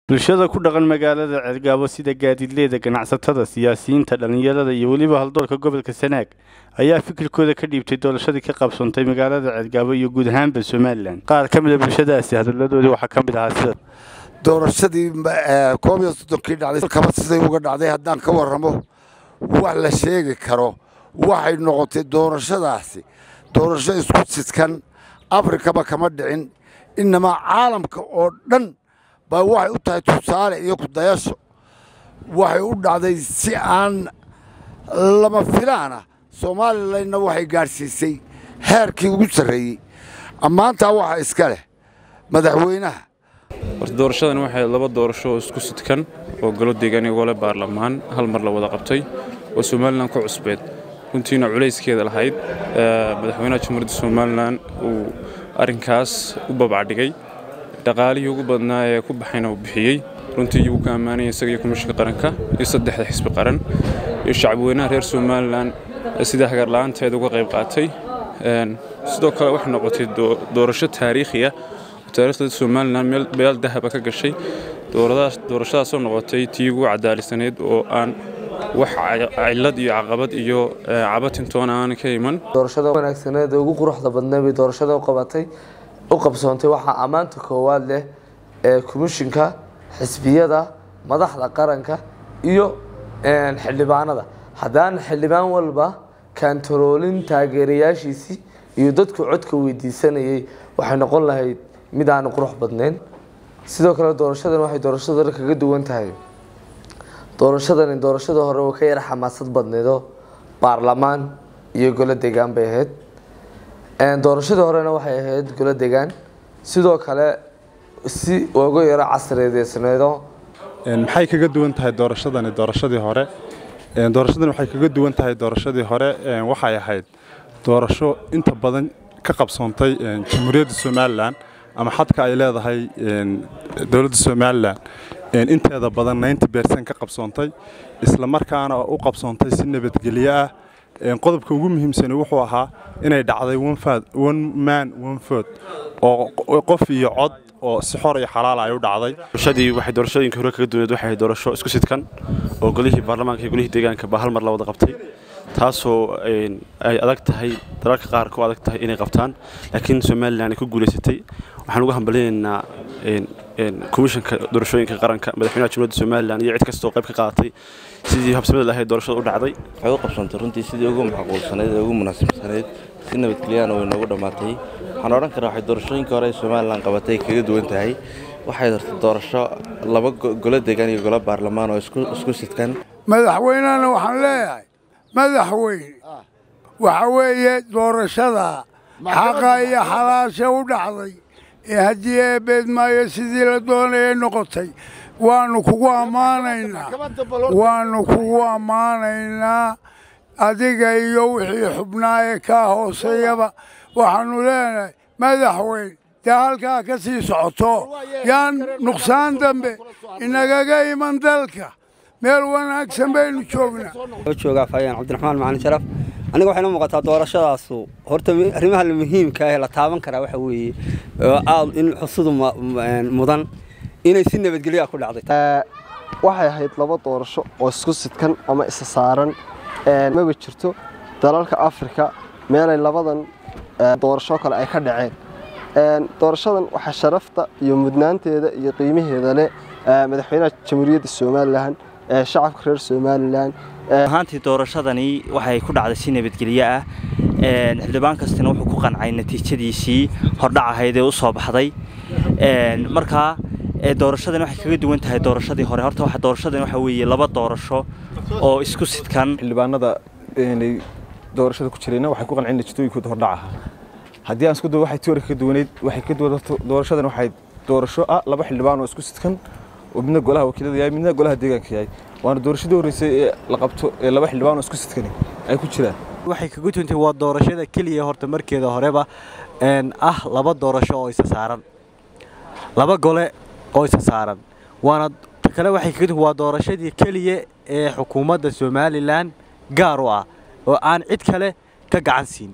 Bulshada ku dhaqan magaalada Ceelgaabo sida gaadiidleyda, ganacsatada, siyaasiyiinta, dhalinyarada iyo weliba haldoorka gobolka Sanaag ayaa fikirkooda ka dhiibtay doorashadii ka qabsoontay magaalada Ceelgaabo iyo guud ahaanba Somaliland. Qaar ka mid ah bulshadaasi hadalladoodii waxaa ka mid ahaa sida: Doorashadii 31-kii dhacday kaba siday uga dhacday haddaan ka warramo, wax la sheegi karo waxay noqotay doorashadaasi doorasho isku sidkan. Afrikaba kama dhicin, inamaa caalamka oo dhan baa waxay u tahay tusaale iyo kudayasho. Waxay u dhacday si aan lama filaana, Somalilandna waxay gaadhsiisay heerkii ugu sarreeyey. Ammaantaa waxaa iska leh madaxweynaha. Horta doorashadan waxay laba doorasho oo isku sidkan oo golo deegaan iyo gole baarlamaan hal mar la wada qabtay oo Somaliland ku cusbeed, runtiina culayskeeda lahayd. Madaxweynaha Jamhuuriyadda Somaliland uu arrinkaas u babacdhigay, dhaqaalihii ugu badnaa ee ku baxayna uu bixiyey. Runtii iyagu ka ammaanaya isaga iyo komishinka qaranka iyo saddexda xisbi qaran iyo shacabweynaha reer Somaliland sida hagarla'aanteeda uga qayb qaatay. Sidoo kale waxay noqotay doorasho taariikhi ah oo taariikhda Somaliland meel meel dahaba ka gashay. Doorashadaasoo noqotay tii ugu cadaalisaneyd oo aan wax cillad iyo caqabad iyo cabatintoona aan ka iman. Doorashada wanaagsaneed ee ugu quruxda badneed bay doorashada u qabatay u qabsoontay. Waxaa ammaanta koowaad leh ee komishinka, xisbiyada, madaxda qaranka iyo xildhibaanada. Haddaan xildhibaan walba kantaroolin taageerayaashiisii iyo dadku codka weydiisanayay, waxay noqon lahayd mid aan qurux badnayn. Sidoo kale doorashadan waxay doorashada kaga duwan tahay, doorashadani doorashada hore oo ka yara xamaasad badneedo, baarlamaan iyo golo deegaan bay ahayd. Doorashadii horena waxay ahayd golo deegaan. Sidoo kale si uga yaro casriyeysneedo. Maxay kaga duwan tahay doorashadani doorashadii hore? Doorashadani waxay kaga duwan tahay doorashadii hore, waxay ahayd doorasho inta badan ka qabsoontay Jamhuuriyadda Somaliland ama xadka ay leedahay dowladda Somaliland inteeda badan 90% ka qabsoontay, isla markaana u qabsoontay si nabadgelyo ah. Qodobka ugu muhiimsani wuxuu ahaa inay dhacday one man one vote, oo qof iyo cod oo si xor iyo xalaal ay u dhacday. Doorashadii waxay doorashooyinka hore kaga duwaneed waxay doorasho isku sidkan oo golihii baarlamaanka iyo golihii deegaanka baa hal mar la wada qabtay, taasoo ay adag tahay dalalka qaar ku adag tahay inay qabtaan, laakiin Somaliland ay ku guulaysatay. Waxaan uga hambalinaynaa komishanka doorashooyinka qaranka, madaxweynaha Jamhuuriyadda Somaliland iyo cid kastoo qayb ka qaadatay sidii habsamada lahayd doorashada u dhacday. Waxay u qabsantay runtii sidii ugu macquulsanayd ee ugu munaasabsanayd, si nabadgelyana way noogu dhammaatay. Waxaan odhan karaa waxay doorashooyinka hore ee Somaliland qabatay kaga duwan tahay, waxay horta doorasho laba golo deegaan iyo golo baarlamaan oo isku sidkan. Madaxweynehana waxaan leeyahay, madaxweyne, waxa weeye doorashada xaqa iyo xalaasha u dhacday ee haddii eebeedmaayo sidii la doonayay noqotay, waannu kugu ammaanaynaa, waannu kugu ammaanaynaa adiga iyo wixii xubnaa ee kaa hooseeyaba. Waxaannu leenahay, madaxweyne, dee halkaa ka sii socoto, yaan nuqsaan dambe inagaga iman dalka. Meel wanaagsan baynu joognaa. Joogaa Faayaan Cabdiraxmaan Macalin Sharaf. Aniga waxay noo muuqataa doorashadaasu horta arrimaha muhiimka ah ee la taaban karaa waxa weeye aad in xusudu mudan inay si nabadgelyo ah ku dhacday. Waxay ahayd laba doorasho oo isku sidkan ama isa saaran. Maba jirto dalalka Afrika meelay labadan doorasho kale ay ka dhaceen. Doorashadan waxaa sharafta iyo mudnaanteeda iyo qiimaheeda leh madaxweynaha Jamhuuriyadda Somaliland, shacabka reer Somaliland. Ahaantii doorashadani waxay ku dhacday si nabadgelyo ah. Xildhibaan kastina wuxuu ku qancay natiijadiisii hordhac ahayd ee u soo baxday. Markaa doorashadani waxay kaga duwan tahay doorashadii hore, horta waxa doorashadani waxa weeye laba doorasho oo isku sidkan. Xildhibaanada doorashada ku jirayna waxay ku qanceen natiijooyinkooda hordhac ahaa. Haddii aan isku dayo waxay tii hore kaga duwaneyd, waxay ka duwan doorashadan, waxay doorasho ah laba xildhibaan oo isku sidkan oo midna golaha wakiilada yahay, midna golaha deegaanka yahay, waana doorashadii horreysay ee la qabto ee laba xildhibaan oo isku sidkani ay ku jiraan. Waxay kaga duwantay waa doorashada keliya horta markeeda horeba ah laba doorasho oo isa saaran, laba gole oo isa saaran. Waana kale waxay kaga duwan waa doorashadii keliya ee xukuumadda Somaliland gaar u ah oo aan cid kale ka gacan siin.